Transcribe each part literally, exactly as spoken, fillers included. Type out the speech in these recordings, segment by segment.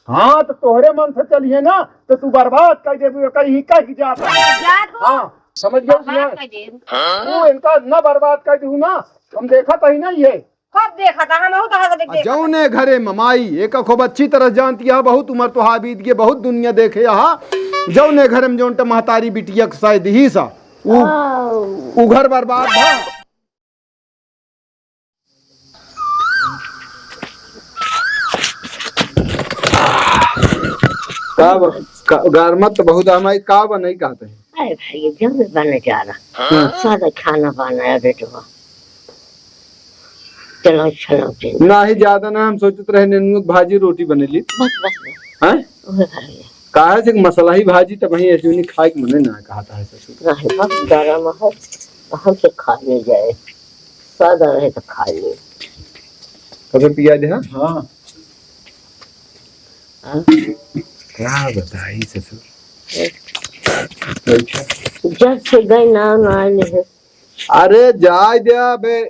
हाँ, तो तोहरे मन से चलिए ना, तो तू बर्बाद कर देबू, कहीं कह के जात है। जात हो? हाँ, समझ गए बर्बाद कर देबू। तू इनका ना बर्बाद कर दू ना, हम देखत ही ना ये। कब देखा था? हम बहुत हद तक आ, देखा था। जौने घरे में माई, एक खूब अच्छी तरह जानती है, बहुत उम्र तो हाबीत गए, बहुत दुनिया देखे यहाँ। जौने घरे में जौन टा महतारी बिटिया के शायद ही सा, उ, हाँ। उ घर बर्बाद बा। का ब-, का, गारमत तो बहुत हमारी का बा नहीं कहते हैं। अरे भाई, जब बन जा रहा, हाँ। सादा खाना बनाया बेटवा। चलो, चलो, चलो। ना ही ज्यादा ना, हम सोचत रहे नेनुआ के भाजी रोटी बनेली। बस, बस, बस। हैं? ओहे भाई। काहे से मसला ही भाजी तब वहीं ऐसे नहीं खाए के मने ना कहता है ससुर। नहीं, बस गरम है, तो हमसे खा ले जाए। सादा रहे तो खा ले। कबे पिया दे, हाँ? हाँ। हाँ। क्या बताई ससुर? अच्छा। जब से गए ना, ना आए नहीं। अरे जाए दे अबे।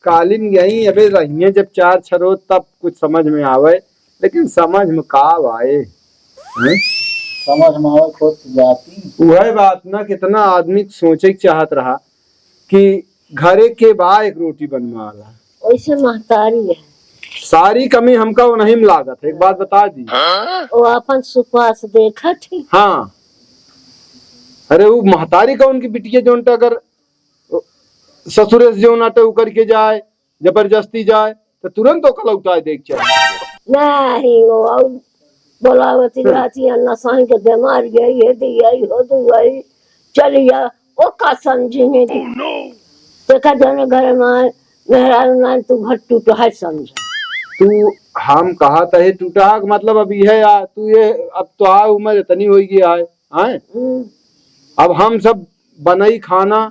कालिन यही अबे रहिए जब चार छरो तब कुछ समझ में आवे, लेकिन समझ में का आए? हैं? समझ में आवे खुद जाती। उहे बात ना, कितना आदमी सोचे के चाहत रहा कि घरे के बा एक रोटी बनने वाला। वैसे महतारी है। सारी कमी हमका वो नहीं लागत है, एक बात बता दी। वो अपन सुपास देखत ही। हाँ, अरे वो महतारी का उनकी बिटिया जोन टा अगर ससुरे से जो नाटे उ करके जाए, जबरदस्ती जाए, तो तुरंत ओका लौटाए देख चाहे। नहीं, वो और बोलावती रहती है, नसाई के बीमार गई है, तो यही हो, तो वही चली जा, वो का समझी नहीं थी। देखा जाने घर में मेहरारू ना, तू घर टूट है समझ। तू हम कहा तहे टूटा है, मतलब अब यह आ, तू ये, अब तो आ उम्र इतनी हो गई है, हैं? हम्म। अब हम सब बनाई खाना,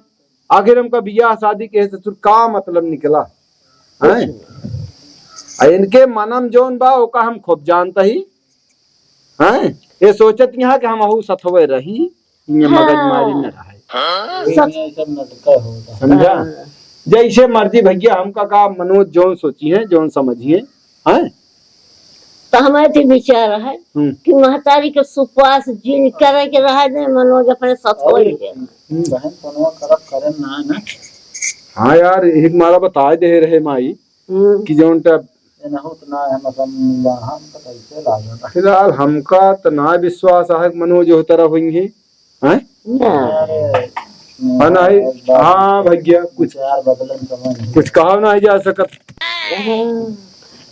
आखिर हमका बियाह शादी के ससुर का मतलब निकला, हैं? कुछ नहीं। आ इनके मनम जौन बा, ओका हम खूब जानता ही, हैं? ये सोचत यहाँ कि हम अहू सथवे रही, ये मगज हाँ। मारी न रहे। ये सब नहीं, सब नटका होता। समझा? हाँ। जैसे मर्जी भैया, हमका का मनोज जौन सोची है, जौन समझी है, हैं? तो हमारे तो विचार है हम्म। कि महतारी के सुपास जिन करे के रहे दे, मनोज अपने साथ हो और ही गया। हम्म। बहन पनवा करब करे ना, ना। हाँ यार, यही मारा बताए दे रहे माई हम्म। कि जौन टा ये ना हो तो ना है, मतलब, हम तो कैसे लागल। फिलहाल हमका तो ना विश्वास है कि मनोज हो तरह होइंगे। हैं? ना। अरे, हाँ, नहीं। हाँ, भैया, कुछ, विचार बदलन समय नहीं। कुछ कहा नहीं जा सकत। हाँ,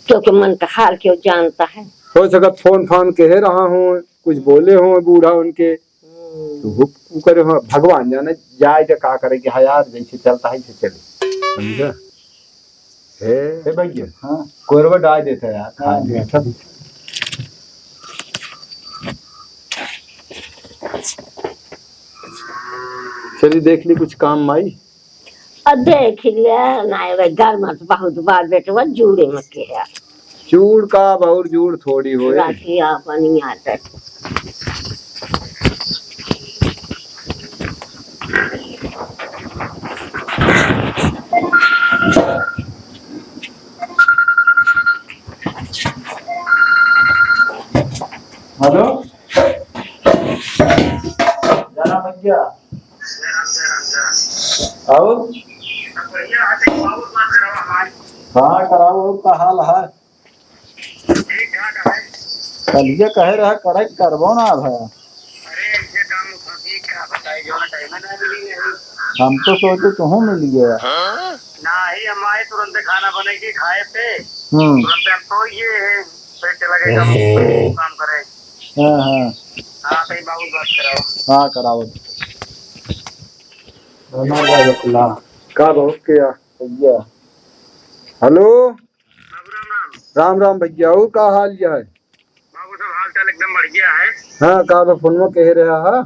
क्योंकि मन का हाल क्यों जानता है? हो सकत फोन फान कहे रहा हूँ, कुछ बोले हो बूढ़ा उनके। हम्म। तो वो, वो करे हो, भगवान जाने, जाए तो का करे कि हाँ यार, जैसे चलता है, ऐसे चले। समझा? हे, हे भैया। हाँ। कोरवा डाल देता यार, खा हाँ, ले। अच्छा। चली देख ली कुछ काम माई। अब देख ले, ना रे, घर में तो बहुत बार बेटवा जूड़े में के है। जूड़ का, बहुत जूड़ थोड़ी होए। राखी अपन ही आदत। हेलो, जाना भैया। और? हाँ, कराओ, और का हाल है? कलिया कहे रहा, करे करबो ना अब है। अरे, ऐसे काम फंसी, क्या बताई, जो ना टाइम ना मिली है। हम तो सोचे तुहूँ मिल गया। ना ही हम आए तुरंत खाना बने के खाए थे। हम्म। तुरंत हम तो ये है, फिर चला गए काम, काम करे। हाँ, हाँ। हाँ, तो ये बाबू बात कराओ। हाँ, कराओ। का बहुत किया? भैया। हेलो। बाबू राम राम। राम राम भैया, और का हाल है? बाबू सब हाल चाल एकदम बढ़िया है। हाँ, का बा फोनवा कहे रहा हा?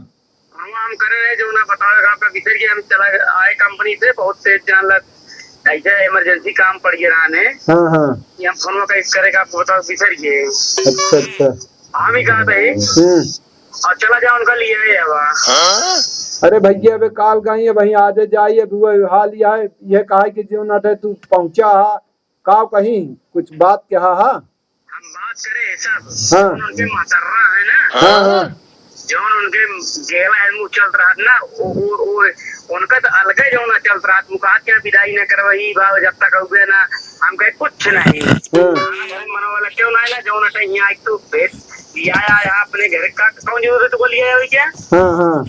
फोनवा हम करे रहे जो ना बतावे का आपका बिसर गया, हम चला आए कंपनी से, बहुत तेज जान लग, ऐसे इमरजेंसी काम पड़ गया रहने। हाँ, हाँ। ये हम फोनवा का इस करे का आपको बताओ बिसर गए। अच्छा, अच्छा। हम ही कहा था ये। हम्म। और चला जाओ उनका लिए है अब। अरे भैया, अबे काल गई है, वहीं आजे जाई, अब वो हाल यह है, यह कहा कि जो ना तू पहुँचा हा, का कहीं कुछ बात कहा हा? बात करे सब, हाँ। जौन उनके महतर्रा है ना, हाँ, हाँ। जौन उनके गेला है, मुँह चलत रहत ना, वो, वो, वो, उनका तो अलगे जौन चलत रहत, वो कहत क्या विदाई न करवाई बा, जब तक हुए ना, हम कहे कुछ नहीं। हाँ। खाना भरे मनवा वाला क्यों ना है ना, जौन अटे यहाँ एक तो भेद लिया आया यहाँ अपने घर का, कौन जरूरत को लिया है क्या? हाँ, हाँ।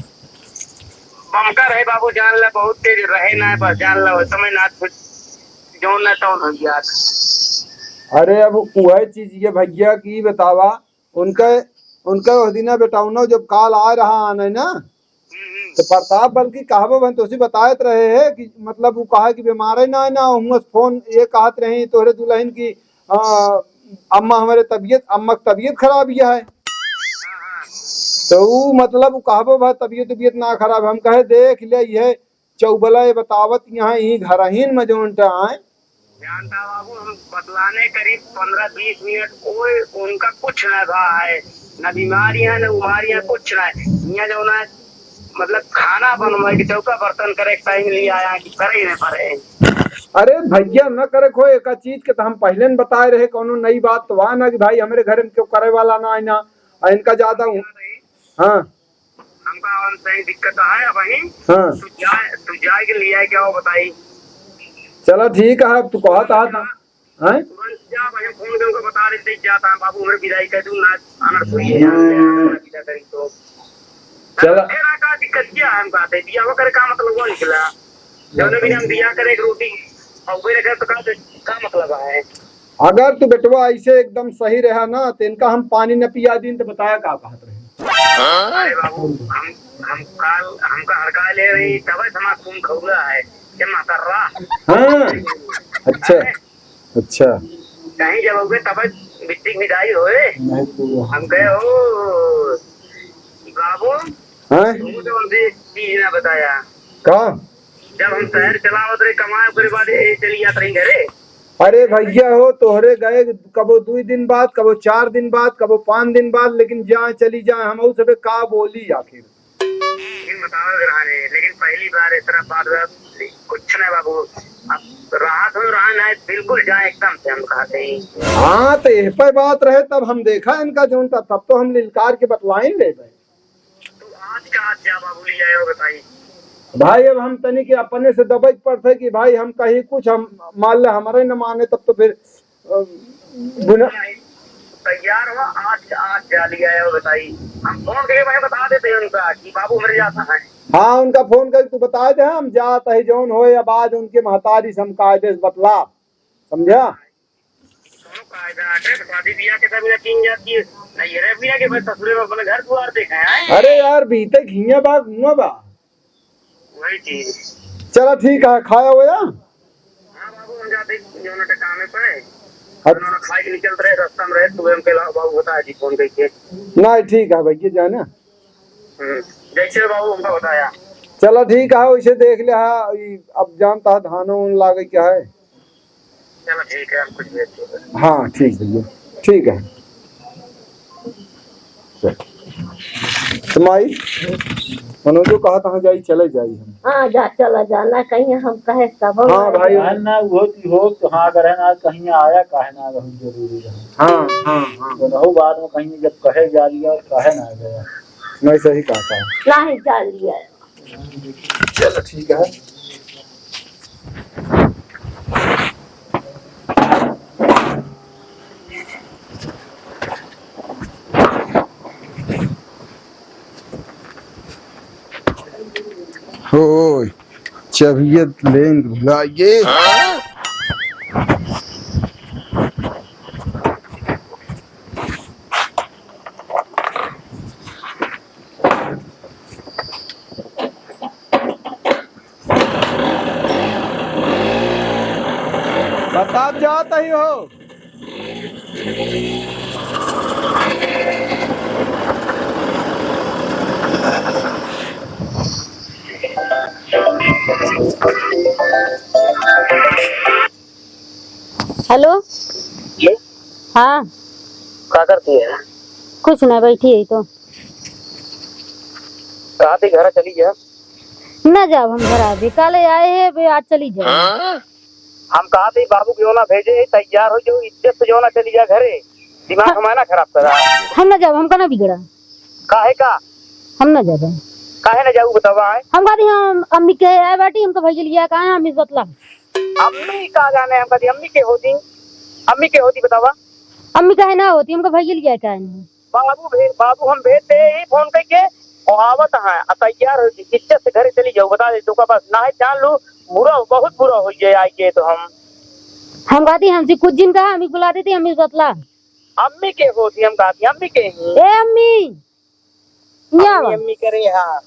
बमका रहे बाबू, जान ला, बहुत तेज रहे ना, बस जान ला, वो समय ना कुछ जौन ना तौन हो गया। अरे, अब वह चीज ये भैया की बतावा, उनके, उनके उस दिना बेटौनो जब काल आ रहा आने ना, हम्म, हम्म। तो प्रताप बल्कि कहबो बहन तोसी बतायत रहे है कि मतलब वो कहा कि बीमार है ना, ना, हुआ फोन ये कहत रही तोहरे दुल्हन की, आ, अम्मा हमारे तबीयत, अम्मा की तबीयत खराब ही है। हाँ, हाँ। तो ऊ मतलब ऊ कहबो बा तबीयत, तबीयत ना खराब, हम कहे देख ले ये चौबला ये बतावत यहाँ यही घरहीन में जौन टा आए। जानता बाबू, हम बतलाने करीब पन्द्रह बीस मिनट, कोई उनका कुछ ना भा है, ना बीमारियां, ना उमारियां, कुछ ना है। यहाँ जौन है, मतलब खाना बनवाए के चौका बर्तन करे के टाइम लिया आया कि करे ही नहीं पारे। अरे भैया, न करे खो एका चीज के तो हम पहले न बताए रहे, कौनो नई बात तो वहाँ ना कि भाई हमारे घर में क्यों करे वाला ना आए ना, आ इनका ज्यादा उ-, हाँ। हमका और सही दिक्कत है अब वहीं। हाँ। तू जा, तू जाए के लिया क्या हो बताई? चला ठीक है, अब तू कहत आ था। हैं? तुरंत जा, भाई, फोन करके बता देते, जाता है बाबू, हमारे विदाई कर दूँ ना, आना रसोई है, यहाँ से आना, विदा करी तो। चला। फिर आ का दिक्कत क्या है, हम कहते, बियाह करे का मतलब वो निकला? जौने भी हम बियाह करे एक रोटी, और कोई रखे तो का, का मतलब है? अगर तू बेटवा ऐसे एकदम सही रहा ना, तो इनका हम पानी न पिया दीन, तो बताया का कहत रहे? अरे बाबू, हम, हम काल, हमका हड़का ले रही, तब से हमारा खून खौला है, ये मातर्रा। हाँ, अच्छा। हैं? अच्छा। कहीं जब उगे तब बिट्टी की विदाई होए। नहीं तो हम कहे, "ओ बाबू, हैं? तू तो हमसे एक चीज ना बताया।" का? जब हम शहर चला होत रहे कमाए, ओकरे बाद ये चली जात रही घरे। अरे भैया हो, तोहरे गए कबो दुई दिन बाद, कबो चार दिन बाद, कबो पाँच दिन बाद, लेकिन जाए चली जाए, हम सबे का बोली आखिर? लेकिन बतावत रहा है, लेकिन पहली बार इस तरह बात हुआ, कुछ नहीं बाबू। अब राहत हो रहा है, बिल्कुल जाए एकदम से हम कहते हैं। हाँ, तो यह पे बात रहे, तब हम देखा इनका जौन था, तब तो हम लिलकार के बतलाइन ले भाई। तो आज का आज जा बाबू ले आए हो बताई? भाई, अब हम तनी के अपने से दबाई के पड़ते कि भाई हम कहीं कुछ, हम मान ले हमारे न माने, तब तो फिर अ, गुना- तैयार हुआ, आज, आज जा लिया है, बताई। हम फोन करके भाई बता देते हैं उनका कि बाबू मेरे जाता है। हाँ, उनका फोन करके तू बता दे, हम जात है जौन होए, अब आज उनके महतारी से हम कायदे से बतला, समझा? दोनों कायदा आटे, शादी बियाह के सब इन्हें तीन जात की, नहीं, ये रे बियाह के भाई ससुरे में अपने घर दुआर देखे हैं। अरे यार, बीते घिया बा, घुआ बा। वही चीज। चला ठीक है, खाया होया? हाँ बाबू, हम जाते हैं, जौन अटे कामे पे। अच्छा। उन्होंने खाए के निकलत रहे, रास्ता में रहे, तो हमके ला-, बाबू बता जी फोन करके। नहीं, ठीक है भैया, जाना। हम्म, जैसे बाबू हमका बताया। चला ठीक है, वैसे देख ले, हाँ, ई अब जानता है धानो उन लागे क्या है। चलो ठीक है, हम कुछ भेज देंगे। हाँ, ठीक भैया, ठीक है। चल। तो माई, मनोजो कहा तहाँ जाई, चले जाई हम। हाँ, जा, चला जाना, कहीं हम कहे तब हम हाँ भाई। कहन ना, वो की हो, तो हाँ, अगर है ना, कहीं आया, काहे ना, बहुत जरूरी है। हाँ, हाँ, हाँ। तो रहो, बाद में कहीं जब कहे जा लिया और काहे ना गया। नहीं, सही कहा था। नहीं, जा लिया। चलो, ठीक है। हो, चबिया लेन भुला गए। बता जात ही हो। हेलो। हेलो। हाँ। का करती है? कुछ ना, बैठी है तो। कहा थी घर चली जा। ना जाब हम घर, अभी काले आए हैं, अभी आज चली जाए। हम कहा थी बाबू क्यों ना भेजे, तैयार हो जाओ, इज्जत से जो ना चली जा घरे। दिमाग हमारा खराब करा। हम ना जाब, हमका ना बिगड़ा। काहे का? हम ना जाब। काहे ना जाऊ बतावा, आए? हम कहती हम अम्मी के आए बाटी, हमका भैया लिया का है, अम्मी से बतला। अम्मी का जाने, हम कहती अम्मी के होती, अम्मी के होती बतावा। अम्मी काहे ना होती, हमका भैया लिया का है। बाबू भे-, बाबू हम भेज दे ही फोन करके, और आवत हैं, आ तैयार हो जी, इज्जत से घरे चली जाऊ, बता दे तो का बस, ना है जान लू, बुरा, बहुत बुरा हो जाए आई के तो हम। हम कहती हमसे कुछ दिन कहा, अम्मी बुला देती, अम्मी से बतला। अम्मी के होती, हम कहती अम्मी के ही। ए अम्मी, यहाँ अम्मी, आवा। अम्मी करे, हाँ।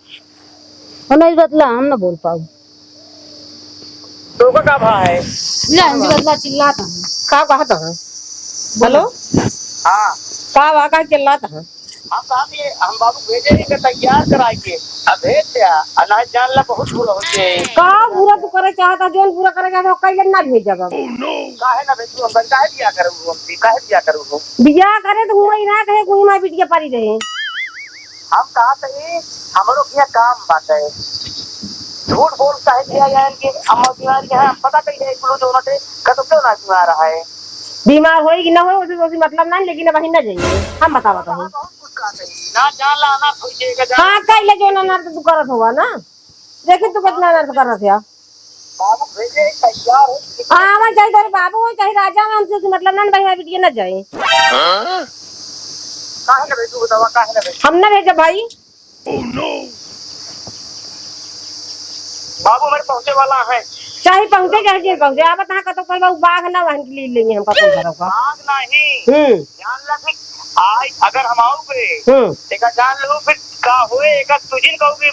ओ नहीं बतला, हम ना बोल पाऊ। तो का, का भा है? ले, हम बतला चिल्लात हैं। का कहत हैं? हेलो? हाँ। का बा, का चिल्लात हैं? हम कहा कि हम बाबू भेजे ही के तैयार कराई के। अब भेज दे, आ ना जान ला बहुत बुरा हो जाए। का बुरा तू करे चाहता, जोन बुरा करे चाहता, कइले ना भेजब अब। काहे ना भेजू हम, काहे बिया करू हम, काहे बिया करू हम? बिया करे तो हुआ ही ना कहे, कोई माँ बिटिया परी रहे। हम कहा तो ये, हमरो किया काम बात है। झूठ बोल काहे दिया यार के, हम बीमारी है, हम पता कहीं है, कुल जो होते, कतो क्यों ना बीमार है? बीमार होई कि ना होई, उसे, उसे मतलब ना, लेकिन अब वहीं ना जाइए, हम बतावा तो। बहुत कुछ कहा था ये। ना जान ला, ना कोई के जान। हाँ, कइले जो ना, ना तो तू करत होगा ना। देखिए तू कितना अनर्थ कर रहा था। बाबू भेजे तैयार हो। हाँ, मैं चाहे तेरे बाबू हो, चाहे राजा हो, हमसे मतलब ना, भाई, मैं बिटिया ना जाए। हाँ? काहे ना भेजू बतावा, काहे ना भेजू? हम ना भेजे भाई। बाबू मेरे पहुंचे वाला है। चाहे पहुंचे, चाहे जे पहुंचे, आप कहाँ कतो कोई बाबू बाघ ना वहन के लिए लेंगे हमका कौन करोगा? बाघ नहीं। हम्म। जान ला फिर, आई अगर हम आओगे, हम्म। तेका जान लो फिर का होए, एका तुझिन कहूँ कि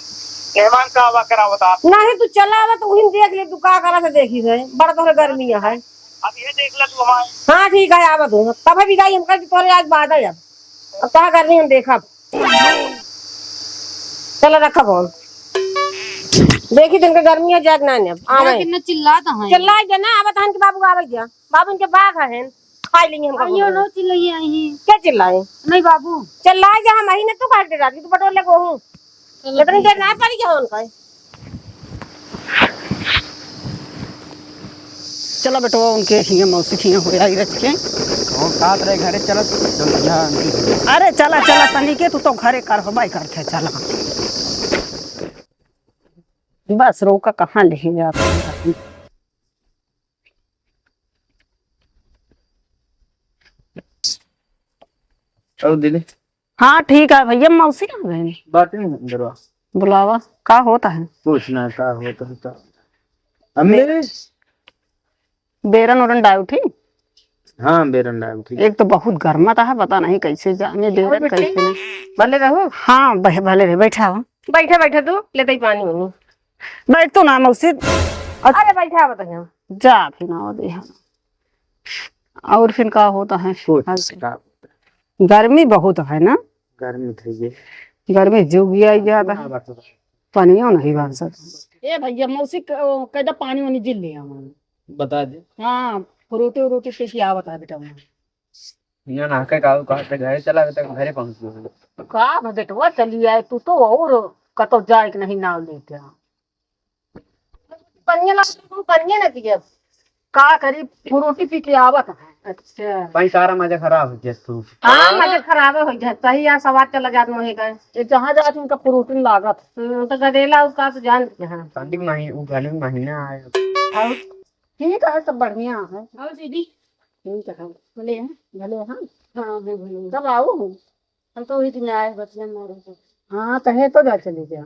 मेहमान का आवा करावत आप। नहीं, तू चला आवा तो उहिन देख ले, तू का करा से देखी है, बड़ा तोहरे गर्मी है। अब ये देख ले तू हमारे। हाँ, ठीक है, आवा तू। तब है विदाई हम कर, तोहरे आज बाद है अब। अब तोहरा गर्मी हम देखब। चला रखा फोन। देखी तुमके गर्मी है, जाग ना ने अब। आवे। कितना चिल्लात हैं। चिल्ला जा ना, आवा तहन के बाबू आवे जा। बाबू इनके बाघ है। खाई लेंगे हमका आइयो बोल। नो चिल्लाइए आई। क्या चिल्लाए? नहीं बाबू। चिल्लाए जा, हम आई ना, तू काहे डरा रही? तू बटोर ले गोहूं। चलो इतनी ठीक देर है। ना पड़ी क्या उनका? चला बेटवा, उनके हियां मौसी के हियां हो आई रच के। कौन साथ रहे घरे चलत? चल, यहाँ आंटी से। अरे चला, चला, तनी के तू तो घरे कर हो, बाई करते, चला। बस रोका कहाँ ले जात है। और दीदी? हाँ, ठीक है भैया, मौसी कहाँ गए? बात नहीं अंदरवा। बुलावा, का होता है? कुछ ना, का होता है, का? अम्मी? बेरन उरन डाय उठी? हाँ, बेरन डाय उठी। एक तो बहुत गर्मत है, पता नहीं कैसे जाने दे रहे, कैसे नहीं। भले रहो। हाँ, बह-, भले रहे, बैठा हो। बैठा, बैठा तू, लेते ही पानी वानी। बैठ तो ना मौसी। अरे बैठा, बताइए। जा फिर ना दे। और फिर का होता है? कुछ हाँ। का होता है? गर्मी बहुत है ना? गर्मी तो है। गर्मी जुगिया ही ज्यादा है। हाँ, बात तो है। पानियो नहीं बरसत। ए भैया, मौसी क-, ओ, कैदा पानी वानी जिल ले आवा। बता दे। हाँ, फ्रूटी उरूटी पी के आवा बता बेटा वहाँ। यहाँ नहा के का, कहाँ से घरे चला, अभी तक घरे पहुँच गए। का भ बेटवा चली आए, तू तो और कतो जाए के नहीं नाव लेके आ। पनिया ला, तू पनिया ना पियब। का करी, फ्रूटी पी के आवत है। अच्छा। भाई, सारा मजा खराब हो गया तू। हाँ, मजा खराब हो गया। सही यार, सवाद चला जात मुँहे का। ये जहाँ जात उनका फ्रूटी लागत। हम्म, तो गदेला उसका तो जान दिया। हाँ। ठंडी मही-, वो गर्मी महीना आया। और ठीक है, सब बढ़िया है। और दीदी? ठीक है। भले हैं? भले हैं? हाँ, हाँ, भले हैं। कब आओ? हम तो वही दिन आए, बचले मारे को। हाँ, तो है तो जा चली जा।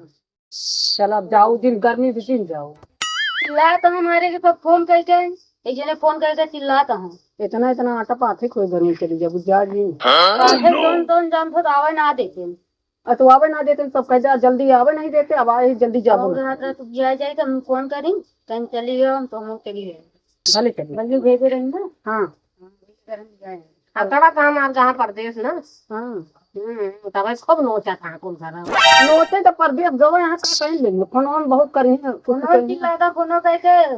चल, अब जाओ, दिन गर्मी भी दिन जाओ। चिल्लात हैं हमारे के पास फोन करके, एक जने फोन करके चिल्लात हैं। इतना, इतना आटा पाथे कोई गर्मी चली जा, बुझा जी। काहे कौन, कौन जान तो आवे ना देते। आ, तो आवे ना देते, तब कह जा, जल्दी आवे नहीं देते, अब आए, जल्दी जाबो। और रात, रात जाए, जाए, तो हम फोन करी, कहीं चली गयो, हम तो हम चली गए। भले चली। बल्लू भेजे रही ना? हाँ। हाँ, भेजे रही, जाए। आ, तड़ा तो हमार जहाँ परदेस ना? हाँ। हम्म, तब खूब नोचा था, कौन सा रहा? नोचे तो परदेस गवे, यहाँ का कहीं लेंगे? फोन वोन बहुत करी है, कुछ फोन करी है। चिल्लाता, फोन करके,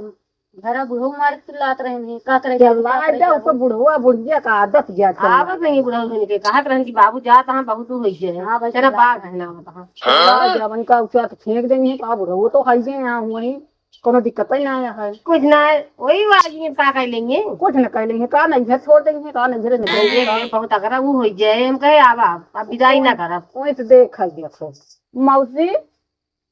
घरा बुढ़ऊ मारे चिल्लात रहे नहीं, का करे, चिल्ला का करे, जाओ, तो बुढ़वा बुढ़िया का आदत गया चिल्ला। आवत नहीं बुढ़ऊ बन के, कहत रहन कि बाबू जा, तहाँ बहुत दूर होई है। हाँ भाई, तेरा चिल्ला। बाघ है ना, तहाँ। हाँ, जब उनका उठा तो फेंक देंगे, का बुढ़ऊ तो खाई जाए यहाँ हुआ ही। कोनो दिक्कत ही ना आया है। कुछ ना है, वही आदमी का कह लेंगे। कुछ न कह लेंगे, का नहीं है, छोड़ देंगे, का नहीं है, नहीं ये, है। ये बहुत अगर वो हो जाए, हम कहे, "अब आप, अब विदाई ना करब।" वही तो देख है, देखो। मौसी,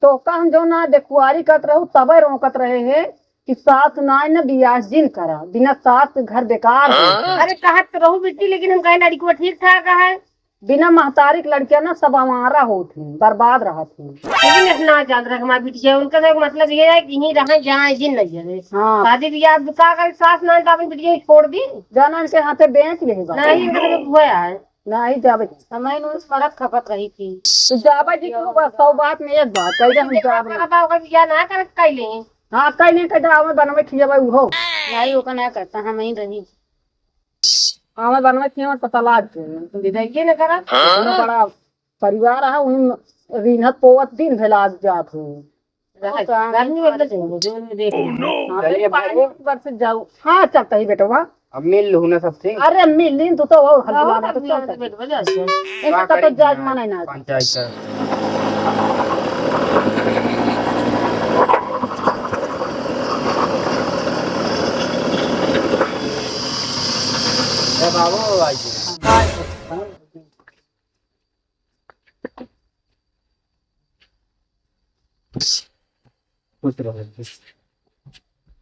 तो का हम जो ना देखुआरी करत रहू, तबे रोकत रहे हैं कि सास ना न बियाह जिन करा, बिना सास के घर बेकार हो। अरे, कहत तो रहू बिट्टी, लेकिन हम कहे लड़की ठीक ठाक है। बिना महतारी के लड़कियां ना सब आवारा होत हैं, बर्बाद रहत हैं। लेकिन इतना याद रख, हमारी बिटिया, उनका तो मतलब ये है कि यहीं रहें, जहाँ जिन नहीं है। हाँ। शादी ब्याह का अगर सास ना तो अपनी बिटिया छोड़ दी। जाना इनके हाथे बेच लेगा। नहीं, उनका तो हुआ है। नहीं जावे। हमारी नून मरद खपत रही थी। तो जावे जी, तू बस सौ बात में एक बात, कह दे हम जावे। बाबा ओकर बियाह ना कर, कह ले। हाँ, कह ले, कह दे, आवे बनवे खियावे उहो। नहीं, ओकर ना करता, हम ही रही। हमें बनवे के हमर पता लाग के। विदाई के न करब। इतना बड़ा परिवार है, उन रिन्हत पोवत दिन भे लाग जात हो। रहे। गर्मी वाला दिन हो, जो भी देख लो। हाँ, अरे, पानी बरस जाओ। हाँ, चलता ही बेटवा। अब मिल लूँ ना सबसे। अरे, मिल लीन, तू तो वो हल्ला बहुत ना तो हल्ला चलता है। बेटवा, जा से। इनका का तो करें जायज ना, माने ना। पंचायत का। ए बाबू, आई। खुश रहो।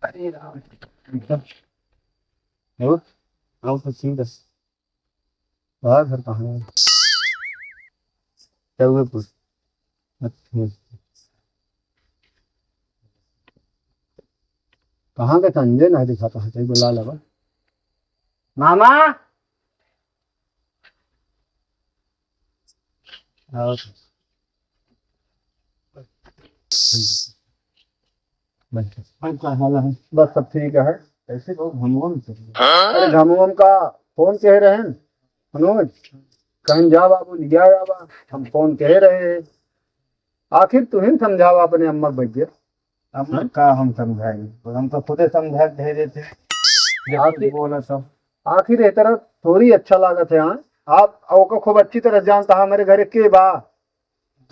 अरे राम। और? और सब ठीक है। बाहर घर कहाँ है? क्या हुए कुछ? अच्छा। कहाँ का संजय ना दिखाता है, कहीं बुला लगा। मामा। और और का हाल है? बस सब ठीक है। कैसे लोग घमघम से? अरे घमघम का फोन कहे रहे हैं, मनोज, कहीं जा बाबू, लिया जाबा, हम फोन कहे रहे हैं। आखिर तुहिन समझावा अपने अम्मा के भैया। अम्मा का हम समझाएंगे, हम तो खुदे समझा के दे देते। जब आखिर बोला सब। आखिर ये तरह थोड़ी अच्छा लागत है, हाँ? आप ओका खूब अच्छी तरह जानता है, हमारे घरे के बा?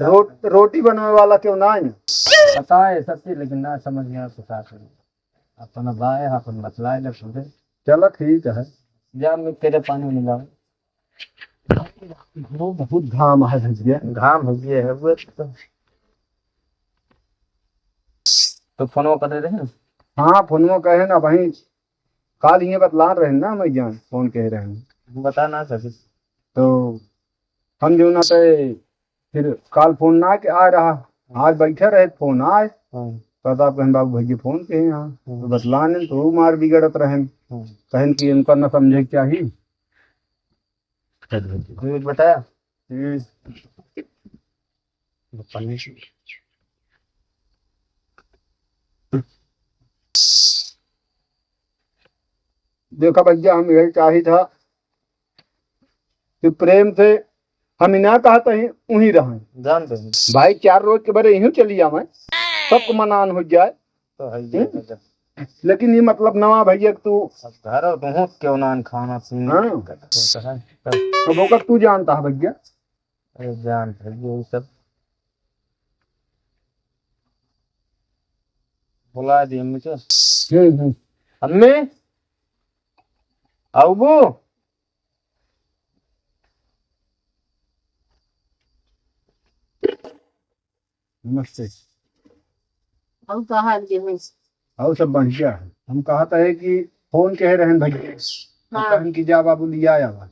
रो-, रोटी बनवे वाला क्यों ना है? पता है सब चीज, लेकिन ना समझ में आया तो का करूँ। अपना बाय है, अपन बतलाए ले खुदे। चलो ठीक है। जा मैं तेरे पानी मिलाऊं। वो बहुत घाम है भैया। घाम हो गया है वो तो। तो फोनवा करे रहे? हाँ, फोनवा कहे ना भाई, काल ये बतला रहे ना, मैं जान फोन कह रहे हैं। बता ना सके। तो हम जो ना पे फिर काल फोन ना के आ रहा, आज बैठे रहे, फोन आए। हाँ। प्रताप कहन, "बाबू भैया फोन के हैं यहाँ।" हाँ। तो बतलाने तो वो मार बिगड़त रहन। हाँ। कहन कि इनका न समझे के चाहिए। तू बताया? हम्म। देखा भैया, हम यही चाहित है कि प्रेम से हम ही ना कहत ही, उही रहें। जानते हैं। भाई, चार रोज के बरे इहूँ चली आवे, सबको मनान हो जाए। तो है ये हम्म? गजब। लेकिन ये मतलब नवा भैया कि तू अब घर और तुहूँ क्यों ना खाना पीना हाँ। करते हैं। अब ओकर तू जानता है भैया। अरे जानते हैं ये सब। बुला दी अम्मी को। हम्म, हम्म। अम्मी, आऊबू? नमस्ते। और का हाल के है? और सब बढ़िया है। हम कहत है कि फोन कहे रहन भैया। हाँ। कहन कि जा बाबू लिया आवा।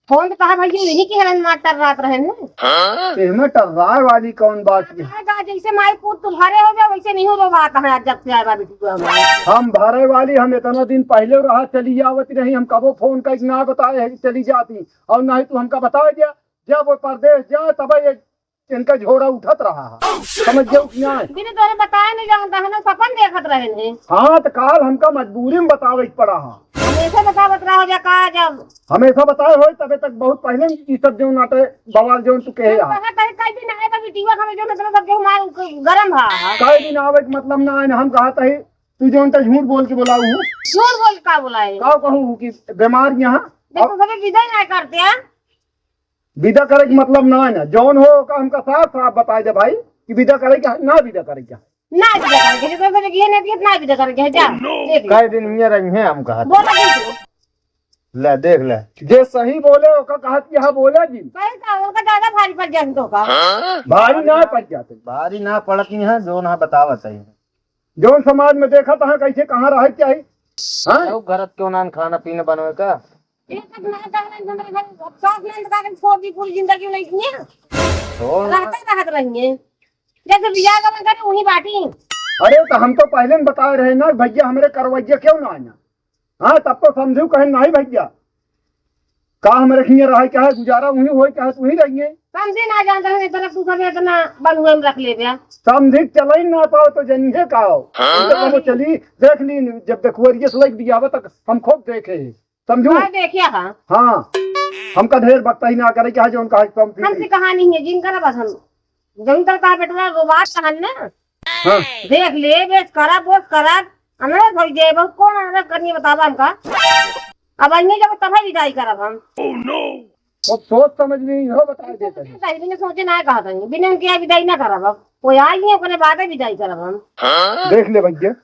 फोन तो कहा भैया यही के रहन मार टर्रात रहन ना। एहमे टर्राए वाली कौन बात है? टर्राए बा, जैसे माई पूत तू भरे हो गया वैसे नहीं हो बात है। आज जब से आए बा बिटिया हमारे। हम भरे वाली, हम इतना दिन पहले रहा चली आवत रही, हम कबो फोन करके ना बताए है कि चली जाती, और ना ही तू हमका बताए दिया। जब वो परदेश जाए तब ये इनका झोरा उठत रहा है। समझ जाओ कि ना? बिना तोरे बताए नहीं जानता है ना, सपन देखत रहे हैं। हाँ, तो काल हमका मजबूरी में बतावे के पड़ा है। हमेशा बतावत रहो जा का जब हमेशा बताए होई, तबे तक बहुत पहले ई सब जो नाटे बवाल जो तू कहे हम रहा। कहत है कई दिन आए तो बिटिया हमें जो मतलब सब जो मार गरम हा। कई दिन आवे के मतलब ना आए ना, हम कहत है तू जो तो झूठ बोल के बोलाऊ हूँ। झूठ बोल का बोलाए? का कहूँ कि बीमार यहाँ देखो, सभी विदा ही ना करते हैं। विदा करे के मतलब ना है ना, जौन हो ओका हमका साफ साफ बताए दे भाई कि विदा करे के है, ना विदा करे के है। ना विदा करके, जो तो ये नहीं दिया, ना विदा करके, जा। देख ले। कई दिन में रही हैं हम कहत। बोला नहीं तू। ले, देख ले। जे सही बोले, ओका कहत कि हाँ बोले जी। सही का, ओका ज्यादा भारी पड़ जात तो का। भारी ना पड़ जात। भारी ना पड़त ही है, जो ना बतावत है। जौन समाज में देखत है, कैसे कहाँ रहे के चाही? हाँ? लोग घरत क्यों ना खाना पीना बनवे का? एक तो ना जाने, हमारे घर अब सास नंद का छोड़ दी, पूरी जिंदगी नहीं किए। छोड़ ना। रहते रहत रहेंगे। जैसे बियाह गमन करे, वहीं बाटी। अरे, तो हम तो पहले न बताए रहे ना, भैया, हमरे करवैया क्यों ना आया? हाँ, तब तो समझू, कहे, "नहीं भैया, का हमरे हियाँ रहे, चाहे गुजारा वहीं होए, चाहे तू ही रहिए।" समझे ना जानते हैं, इतना तू सब इतना बनुआ में रख ले बे। समझी चलई ना पाओ तो जनिए का हो। हाँ? तो कबो चली, देख ली, जब देखुअरिये से लग दिया तक हम खूब देखे। समझू? हाँ, देखिया हाँ। हाँ, हमका ढेर बकताई ना करे, चाहे जौन कहा, हम पी हमसे ली। कहा नहीं है, जिन करब हम। जौन तर कहा बेटवा, वो बात कहन ना। हाँ। देख ले, बेस करब, बोस करब। अनरस हो जाए, बहुत कौन अनरस करनी बतावा हमका। अब आइए जब तब विदाई करब हम। अब सोच समझ ली, इहो बता देते हैं। सही, बिना सोचे ना कहा था, बिना उनके यहाँ विदाई ना करब अब। कोई आई नहीं, ओकरे बाद विदाई करब हम। देख ले भैया।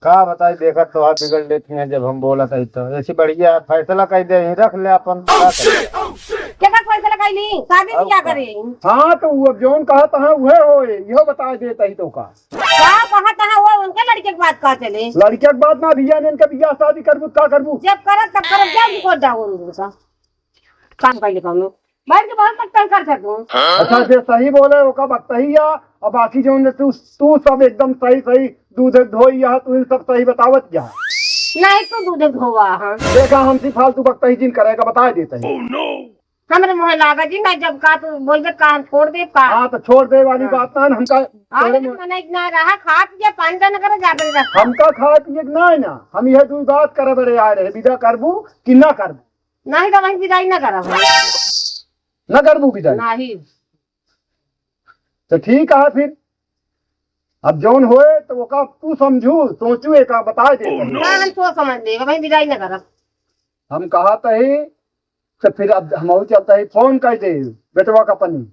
का बताई, देखत तो हाथ बिगड़ लेती हैं, जब हम बोलत है तो। ऐसी बढ़िया फैसला कर दे, रख ले अपन, का करे? केकर फैसला कर ली? शादी अब क्या का? करे? हाँ, तो वो जौन कहा था, वह हो, इहो बता देता ही तो का। का कहा था, वो उनके लड़के के बात का चले? लड़के के बात ना, भैया ने इनका बियाह शादी करबू, का करबू? जब करत, तब करत, जब रिकॉर्ड डाउन उनका। काम कर ले कौनो। बैठ के बहुत तंग कर सकूं। अच्छा, जे सही बोले, ओका बकतही या, और बाकी जौन तू, तू सब एकदम सही, सही दूध धोई या, तू इन सब सही बतावत जा। नहीं, तू दूध धोवा, हाँ। देखा, हमसे फालतू बकतही जिन करेगा, बता देते हैं। हमरे मुँह लागा जी, नहीं, जब का तू बोल दे, का हम छोड़ दे, का? हाँ, तो छोड़ दे वाली हाँ। बात ना, हमका हाँ, तोरे लेकिन मुँह मने ना रहा, खा पिए, पानी दाना करे, जा बन जा। हमका खाए पिए के ना है ना, हम यह दू बात करे बड़े आए रहे, विदा करबू कि ना करबू? नहीं तो वहीं विदाई ना करब हम। ना करबू विदाई? नहीं। तो ठीक है फिर, अब जौन होए तो ओका तू समझू, सोचू, एका बताए दे। Oh, no। ना हम सोच समझ लेगा, वहीं विदाई ना करब। हम कहा तही, तो फिर अब हम चलता ही, फोन कर दे बेटवा का अपनी।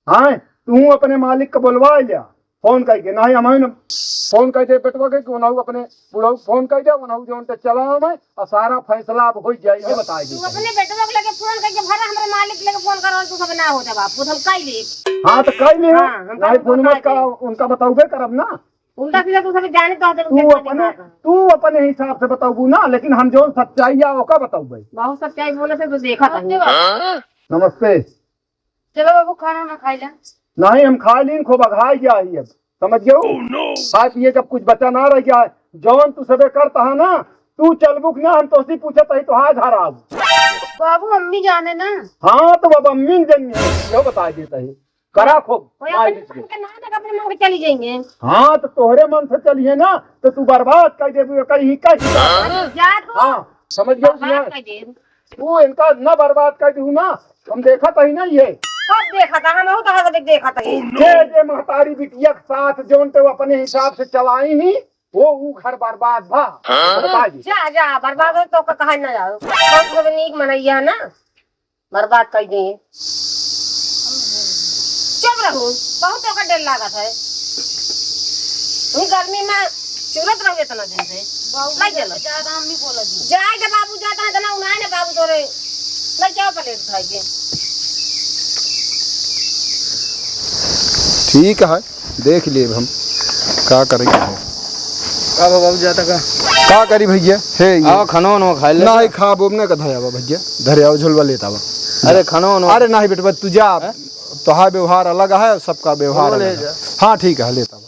हाँ, तू अपने मालिक का बोलवा लिया। फोन करके, नाही हम न फोन कर दे बेटवा के, कि ओनहु अपने बुढ़ऊ फोन कर दे, ओनहु जौन ते चला मैं, और सारा फैसला अब हो जाए, ये बताए तू दे। अपने बेटवा के लगे फोन करके भरा, हमरे मालिक के लगे फोन करो, तू सब ना हो जवाब, तू हम कह ले। हाँ, तो कह ले। हाँ, हम नाही तो फोन मत कह का, दे। उनका बताऊबे करब ना। उल्टा सीधा तू सब जाने तो हते तू उनके अपने, दिमाग। तू अपने हिसाब से बताऊबू ना, लेकिन हम जौन सच्चाई या ओका बताऊबे। बहुत सच्चाई बोले से तो देखा था। नमस्ते। चलो बाबू, खाना ना खाई ले। नहीं, हम खा लीन, खूब अघाई गया ही अब, समझ गयो? Oh, no! खाए पिए जब कुछ बचा ना रह गया है, जौन तू सबे करता है ना, तू चलबुक ना, हम तोसी पूछत ही तो हाथ हराब। बाबू, अम्मी जाने ना। हाँ, तो अब अम्मी जन है, यो बता देता है। करा खूब, ओए, माई अपने बीच में। मन के ना देख, अपने मन के चली जाएंगे। हाँ, तो तोहरे मन से चलिए ना, तो तू बर्बाद कर देबू, कहीं कहीं। जा तू। हाँ, समझ गयो कि बर्बाद नहीं? कर दे। तू इनका न बर्बाद कर दू ना, हम देखत ही ना ये। कब देखत है? हम बहुत हद तक देखत है। जे, जे महतारी बिटिया के साथ जौन ते अपने हिसाब से चलाई ही, वो ऊ घर बर्बाद भा। हाँ? बता दी। जा, जा, बर्बाद हो तो का कहा ना जाओ। बहुत लोग नीक मनैया ना, बर्बाद कर दिए। चुप रहू, बहुत ओकर डर लागत है। वही गर्मी में चुरत रहू इतना दिन से। बाबू, नहीं चलो। ज्यादा हम नहीं बोला जी। जाए दे बाबू, जाता है इतना उनाए ना बाबू तोरे। नहीं जाओ प्लेट उठाई के। ठीक है, देख लेब हम का करेंगे। का बा बाबू, जाता का? का करी भैया? हे ये। आओ, खाना वाना खा ले। नहीं, खाब ओब ना का धरे आवा भैया, धरे आओ, झोलवा लेत आवा। अरे, खाना वाना। अरे नहीं बेटवा, तू जा। हैं? तोहार व्यवहार अलग है, सबका व्यवहार वो ले अलग है। जा। हाँ, ठीक है, लेता बा।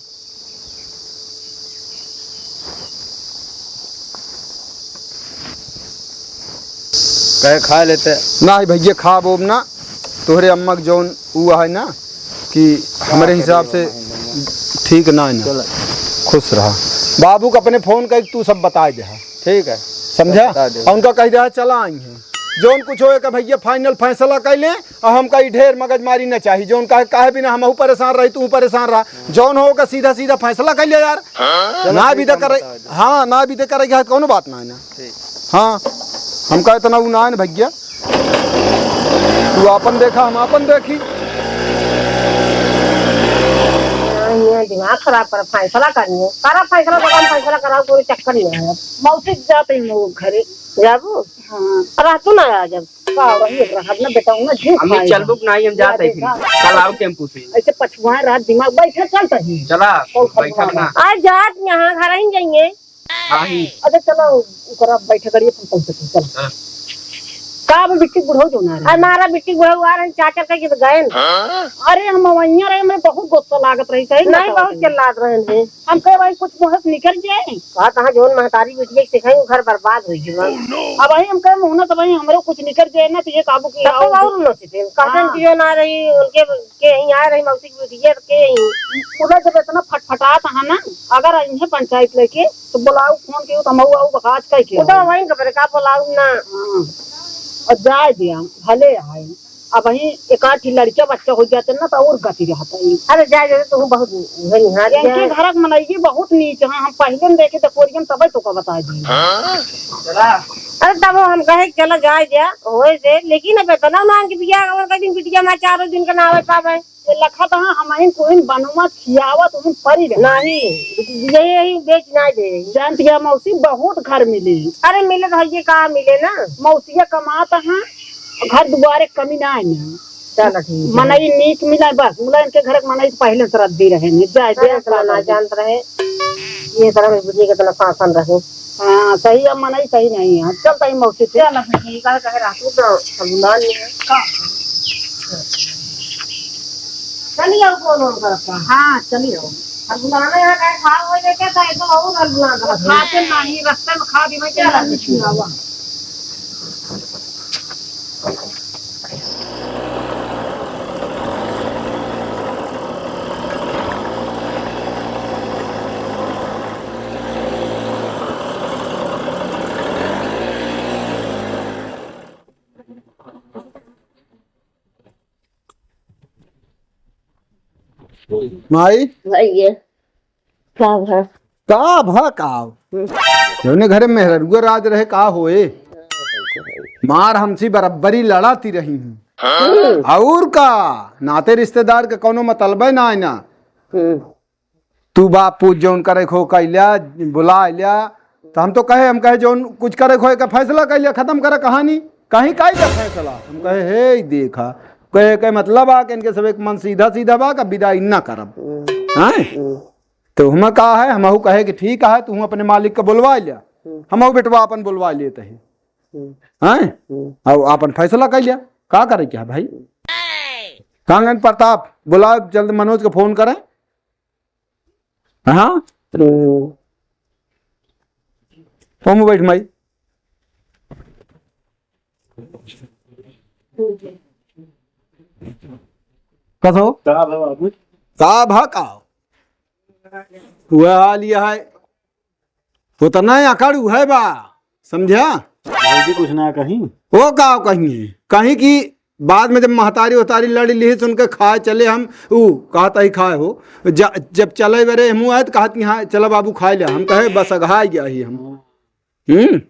कहे खा लेते। नाही भैया, खाब ओब ना। तोहरे अम्मा के जौन ऊ है ना कि हमरे हिसाब से ठीक ना है ना। चलो। खुश रहा। बाबू का अपने फोन कर तू सब बताए दे। ठीक है। समझा? बता दे। और उनका कह दे चला आई हैं। जौन कुछ होए का भैया final फैसला कर लें। अब हमका ई ढेर मगजमारी न चाही, जौन काहे, काहे बिना हमहू परेशान रही, तू परेशान रहा, जौन हो का सीधा सीधा फैसला कर लिया यार। हाँ? चलो ना ठीक भी है, दे हम करे, बता दें। हाँ, ना भी दे करे, कौनो बात ना है ना। ठीक। हाँ, हमका इतना उ ना है ना भैया, तू आपन देखा, हम आपन देखी। दिमाग खराब कर, फैसला करिए, करा फैसला, तो हम फैसला कराओ, कोई चक्कर नहीं है। मौसी जात ही मऊ घरे। जाबू? हाँ। अब तू ना आ जब। का रही, अब रहब ना बेटा, ना जी अम्मी, खाए। चलबू कि नहीं, हम जात है फिर। कल आओ टेम्पू से। ऐसे पछुआ रात दिमाग बैठे चलता ही। चला, और बैठा ना। आ जात यहाँ घर ही जाइए। नहीं। अच्छा चलो, ओकरा बैठे करिए, हम चलते हैं, चलो। हाँ। का अब बिट्टी बुढ़ऊ जो ना रहे? अरे मारा बिट्टी बुढ़ऊ आ रहे, चाचा कह के तो गए न। अरे हम वहीं रहे, हमें बहुत गुस्सा लागत रही, सही नहीं, बताओ बहुत तुम। चिल्लात रहे हैं। हम कहे भाई कुछ मुँह से निकल जाए। कहा तहाँ जोन महतारी बिटिया के सिखाई, वो घर बर्बाद हो गया। अब भाई हम कहे मुँह ना तो भाई हमरे कुछ निकल जाए ना, तो ये काबू की तब तो आओ। और नोचते हैं। कहते हैं हाँ। कि जो ना रही, उनके के यहीं आए रही मौसी की बिटिया के यहीं। पूरा जब इतना फटफटात है ना, अगर इन्हें पंचायत लेके तो बुलाओ, फोन कियो तो हम आओ, आज कह के वो तो आओ। वहीं का बड़े का बुलाओ ना। हाँ। और जाए दिया, भले आए। अब वहीं एक आध लड़का बच्चा हो जाते ना तो और गति रहता है। अरे जाए दे, तू बहुत उहे निहार इनके जा। घर के मनई बहुत नीच है, हम पहले न देखे तो कोरियन तबे तो का बता दी। अरे तब हम कहे चला जाए जा, होए से, लेकिन अब इतना ना कि बिया और कहीं बिटिया में चारों दिन का ना आवे पावे। ये लखत हाँ, हम इन कोइन बनवा खियावत उन परी रहे। नहीं, यही, यही बेच ना दे। जानत गया मौसी, बहुत घर मिली। अरे मिले तो हइये का मिले ना। मौसिया कमात हाँ, घर दुआरे कमी ना है ना। चलो ठीक है। मनई नीक मिला बस, मुला इनके घर के मनई पहले से रद्दी रहे ने, जाए दे चलो, इतना ना जानत रहे, ये तरह में बुझे के इतना शासन रहे। हाँ, सही है, मनई सही नहीं है। चल तई मौसी से। चल, अब ठीक है, कहे रहा तू तो बुला लिया। का? चलिए, आओ, फोन ऑन करता। हाँ, चलिए, आओ। अब बुलाना यहाँ कहीं खा हो जाए क्या, तो ऐसा और हल बुला दो। खाते नहीं, रास्ते में खा दी, मैं क्या रास्ते छुड़ावा? माई? भैया, का भा? का भा का? जौने घरे मेहररुआ राज रहे, का होए? मार हमसी बराबरी लड़ाती रही हूँ। हम्म। और का? नाते रिश्तेदार के कौनो मतलबे ना है ना। हम्म। तू बाप पूत जौन करे खो कइल्या, बुला ल्या, तो हम तो कहे, हम कहे जौन कुछ करे खो के फैसला कइल्या, खत्म करे कहानी, कहीं कइल्या फैसला। हम कहे, "हे, ई देखा।" कहे के मतलब आ कि इनके सब एक मन सीधा सीधा बा, का विदाई ना करब। हम्म। हैं? हम्म। तो हम का है, हमहू कहे कि ठीक है, तू अपने मालिक का बुलवा ल्या, हम्म। हमहू बेटवा अपन बुलवा लेते हैं। हम्म। हैं? हम्म। अब अपन फैसला कइल्या, का करे क्या भाई? हम्म। कांगन प्रताप, बुलाओ जल्द मनोज का फोन करें। हाँ? हम्म। ओम बैठ माई। कसो? का भा बाबू? का भा का? वह हाल यह है। उतना ही अकड़ उहे बा, समझा? भौजी कुछ ना कहीं? वो का कहीं है? कहीं कि बाद में जब महतारी उतारी लड़ी लिही, सुन के खाए चले हम, ऊ कहत ही खाए हो। जा-, जब चले बरे हमू आए तो कहत कि "हाँ, चला बाबू खाए ले।" हम कहे, "बस अघाई गया ही हम।" हम्म।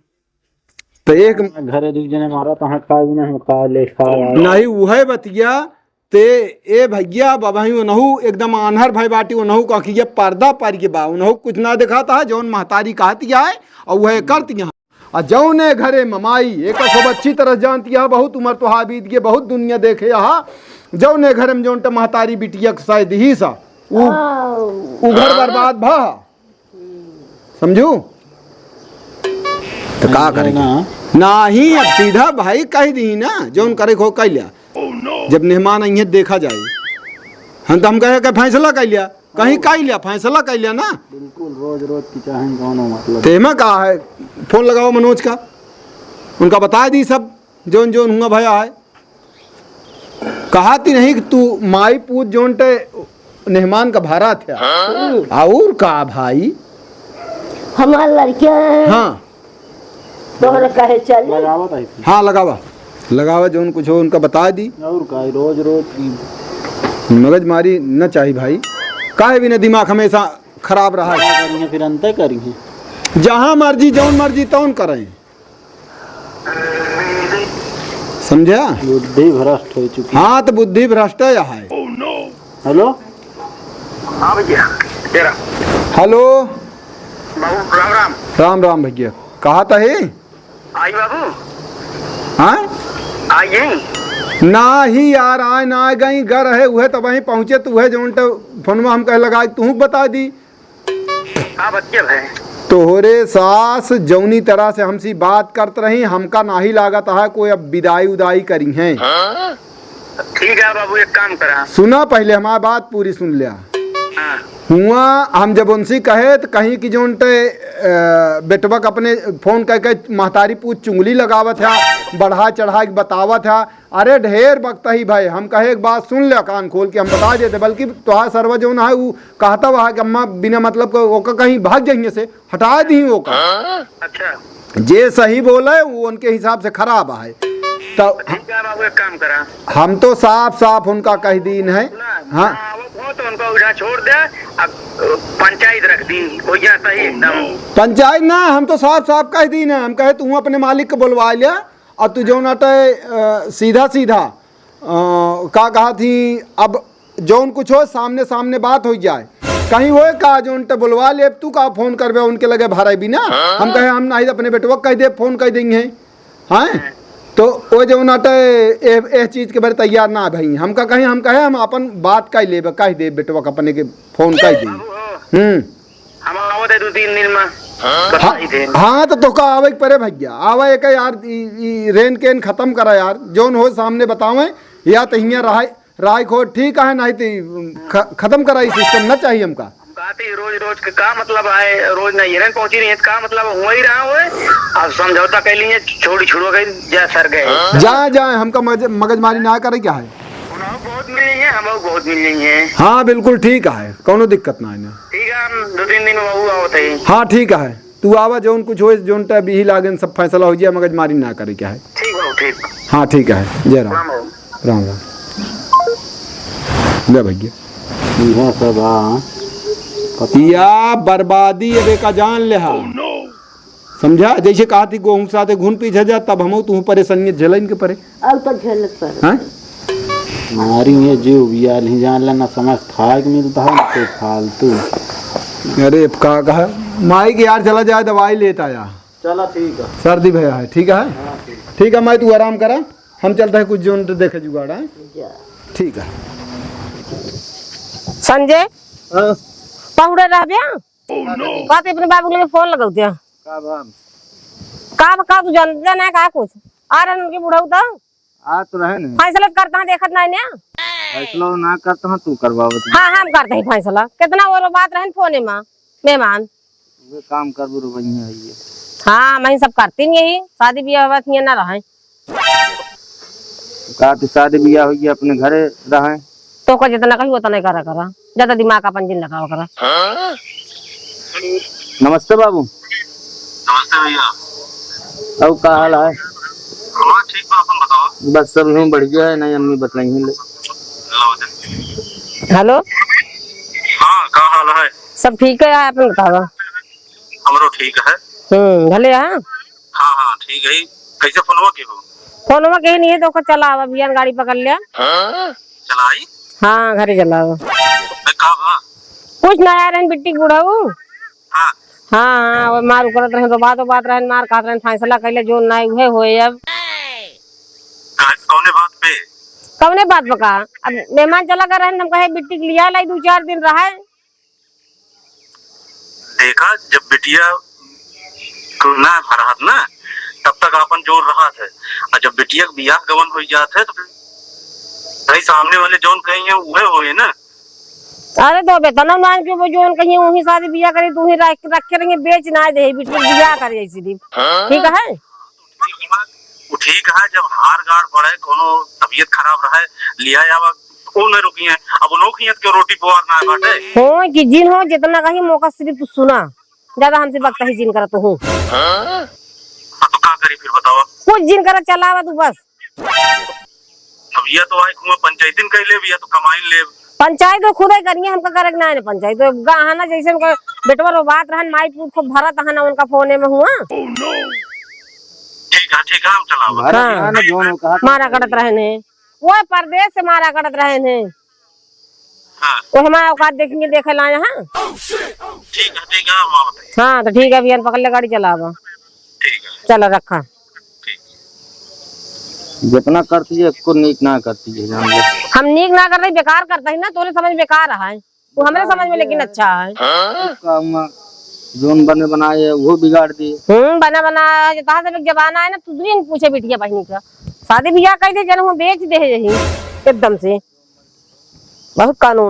तो एक घरे दू जने मारा, तहाँ खाए भी नहीं, खा ले, खा ले। नहीं, उहे बतिया ते, ए भैया, अब अबहीं ओनहु एकदम आन्हर भय बाटी, ओनहु का कि ये पर्दा पर के बा, ओनहु कुछ ना देखात है, जौन महतारी कहत है, और वह करत है। आ जौने घरे ममाई, एक खूब अच्छी तरह जानती है, बहुत उम्र तो हा बीत गए, बहुत दुनिया देखे यहाँ, जौने घरे में जौन ट महतारी बिटिया के शायद ही सा, उ, हाँ। उ घर बर्बाद भा। समझू? तो का करे के? ना। नाही, अब सीधा भाई कह दी ना, जौन करे खो कह लिया। जब मेहमान आई है, देखा जाए। हम तो हम कहे के फैसला कह लिया, कहीं कह लिया, फैसला कह लिया ना। बिल्कुल, रोज रोज की चाहे कौनो मतलब। तेमा का है, फोन लगाओ मनोज का, उनका बता दी सब, जौन जौन हुआ भया है। कहाती नहीं कि तू माई पूत जौन टे मेहमान का भारा थे। हाँ। और का भाई? हमार लड़के हैं। हाँ। तोहरे कहे चली? लगावा ताई। हाँ, लगावा। लगावा, जौन कुछ हो उनका बता दी। और का, रोज रोज की मगजमारी न चाही भाई। काहे बिना दिमाग हमेशा खराब रहा है? क्या करी है, फिर अंते करी है। जहाँ मर्जी, जौन मर्जी, तौन करें। समझा? बुद्धि भ्रष्ट हो चुकी। हाँ, तो बुद्धि भ्रष्ट है, यहाँ है। हेलो? हाँ भैया, तेरा। हेलो। बाबू, राम राम। राम राम भैया, कहाँ त है? आई बाबू। हाँ? आई यहीं। नाही यार, आए ना आए गई, घर है, उहे तब वहीं पहुँचे, तो उहे जौन ट-, फोनवा हम कहे लगा, तू बता दी। हाँ, बच्चे भाई। तोहरे सास जौनी तरह से हमसे बात करत रही, हमका नाही लागत है कोई अब विदाई उदाई करी हैं। ठीक है बाबू, एक काम करा। सुना, पहले हमार बात पूरी सुन लिया। हाँ। हुआ हम जब उनसे कहे त कहीं कि जौन टे, अ, बेटवा के अपने फोन करके महतारी पूत चुंगली लगावत है, बढ़ा चढ़ा के बतावत है। अरे ढेर बकतही भाई, हम कहे एक बात सुन ले कान खोल के, हम बता देते, बल्कि तोहार सरवा जौन है उ कहता हुआ है कि अम्मा बिना मतलब को ओका कहीं भाग जाइए से हटा दी ओका। अच्छा। जे सही बोले वो उनके हिसाब से खराब है। तो ठीक है बाबू, एक काम करा। हम तो साफ साफ उनका कह दीन है। ना, हाँ। ना आवत हो तो उनको उधर छोड़ दे, अब पंचायत रख दी, हो गया सही एकदम। पंचायत ना, हम तो साफ साफ कह दीन है, हम कहे तू अपने मालिक को बुलवा लिया और तू जौन अटे, अ, सीधा सीधा, अ, का कहा थी, अब जौन कुछ हो सामने सामने बात हो जाए। कहीं होए का जौन टे बुलवा ले, तू का फोन करबे उनके लगे भरे बिना? हम कहे हम नहीं अपने बेटवा कह दे, फोन कह देंगे। हैं? तो वो जौन अटे ए, ए चीज के बारे तैयार ना भई। हमका कहीं हम कहे हम अपन बात कह लेबे, कह दे बेटवा के अपने के फोन कह दे। बाबू हो। हम्म। हम आवत है दो तीन दिन में। हाँ, बताई दे। हाँ, तो तोका आवे के परे भैया, आवे एक यार, ई, ई रेन केन खत्म करा यार, जौन हो सामने बतावे, या तो हियाँ रहे, राय खो ठीक है, नहीं तो ख-, खत्म करा, ई सिस्टम ना चाहिए हमका। हम कहते ही रोज रोज के का मतलब है, रोज नहीं रेन पहुँची नहीं है, तो का मतलब हुआ ही रहा हुए, अब समझौता कर लिए, छोड़ी छुड़वा गई, जा सर गए। जा, जा, हमका मज-, मगजमारी ना करे क्या है। उन्हों बहुत मिल रही है, हम बहुत मिल रही है। हाँ, बिल्कुल ठीक है, कौनो दिक्कत ना है ना। ठीक है, हम दो तीन दिन में बहू आवत है। हाँ, ठीक है, तू आवा, जौन कुछ होए, जौन टा बिही लागेन, सब फैसला हो जाए, मगजमारी ना करे क्या है। ठीक है, ठीक। हाँ, ठीक है, जय राम। राम राम। राम राम। ले भैया। इहे सब, हाँ। पता या बर्बादी अब एका जान ले हा। समझा? जैसे कहा थी, "गोहूँ साथे घुन पीछे जा", तब हमहू तू परेशानियत झेला इनके परे। अब तो झेलत पड़े। हाँ? मारी ये जीव बिया नहीं जान लेना, समझ खाए के मिलता है, तो फालतू। अरे, अब का कहा? माई के यार चला जाए, दवाई लेता आया। चला, ठीक है। सर्दी भया है, ठीक है? हाँ, ठीक। ठीक है, माई, तू आराम करा, हम चलता है कुछ जोन तो देखे जुगाड़, हाँ? जा। ठीक है। संजय, हाँ। पहुड़े रहबे? Oh, no। बात अपने बाबू के लगे फोन लगाऊ दिया। का बात? का बा, का तू जानते ना का कुछ? आ रहन उनके बुढ़ऊ तो? आ तो रहे ने। फैसला तो करता है, देखत नहीं ने। फैसला ना करता है, तू करवावत है। हाँ, हम करते हैं फैसला। कितना वो बात रहन फोने में, मेहमान। वे काम करबू रो बनिया है ये। हाँ, मैं सब करती नहीं यही, शादी ब्याह बात ये ना रहे। का तू शादी बियाह हो गया, अपने घरे रहे? तो का जितना कही उतना ही करा करा, ज्यादा दिमाग अपन जिन लगावा करा। नमस्ते बाबू। नमस्ते भैया। अब का हाल है? हाँ, ठीक बा, अपन बताओ। बस सब यूं बढ़िया है, नहीं अम्मी बतलाई ले। लाओ दे। हेलो। हाँ, का हाल है? सब ठीक है, आप अपन बतावा। हमरो ठीक है। हम्म, भले है। हाँ, हाँ, ठीक है। कैसे फोनवा के हो? फोनवा के नहीं है, तो ओकर चला आवा, बियान गाड़ी पकड़ लिया। हाँ? चलाई? हाँ, घरे चला आवा। ए, का बा? कुछ ना यार, रहन बिट्टी के बुढ़ऊ। हाँ। हाँ, हाँ, वो मारू करत रहन, तो बात, बात रहन, मार खात रहन, फैसला कैले जो ना उहे होए अब। का, कौने बात पे? कौने बात पे का? अब मेहमान चला गए रहन, हम कहे बिट्टी के लिया लाई, दो चार दिन रहे। देखा, जब बिटिया को ना रहत ना, तब तक आपन जोर रहत है, और जब बिटिया के बियाह गवन हो जात है, तो फिर भाई सामने वाले जौन कही हैं, उहे होए ना। अरे तो बेतना मान के वो जौन कही हैं, वही शादी बियाह करे, तू ही रख, रखे रहेंगे, बेच ना दे, बिटिया के बियाह करे ऐसी दिन। हाँ? ठीक है? वो ठीक है, जब हार गाड़ पड़े, कोनो तबीयत खराब रहे, लिया आवा, वो नहीं रुकी है। अब लोग ही के रोटी पुआर ना बाटे। हो कि जिन हो, जितना कही मौका सिर्फ तू सुना, ज्यादा हमसे बकता ही जिन करत हो। हाँ, तो का करी फिर बतावा? कुछ जिन करत चलावा तू बस। अब या तो आए कुआं पंचायती न कह ले, या तो कमाई ले। पंचायत वो खुदे करिए, हमका करे के ना है पंचायत। तो गहना जैसे उनका बेटवा रो बात रहन, माई पूत खूब भरत हन उनका फोने में हुआ। ठीक है, ठीक है, हम चलावा। भरत हाँ। रहन, जोन कहा था। मारा करत रहने, वो परदेश से मारा करत रहने। हाँ। वो हमारा औकात देखेंगे, देखे लाए हैं। ठीक है, ठीक है, हम आवत है। हाँ, तो ठीक है भैया, पकड़ ले, गाड़ी चलावा। ठीक है। चलो, रखा। ठीक। जितना करती है, इसको नीक ना करती है, जान लो। हम नीक ना करते, बेकार करते हैं ना, तोरे समझ बेकार है, वो हमरे समझ में लेकिन अच्छा है। उसका हम जोन बने बनाए है, वो बिगाड़ दिए। हम्म, बना बनाया है, जहाँ से जमाना है ना, तू दिन पूछे बिटिया बहिनी का। शादी बियाह कइ दे, जन हूँ बेच दे है यही एकदम से। बहुत कानून।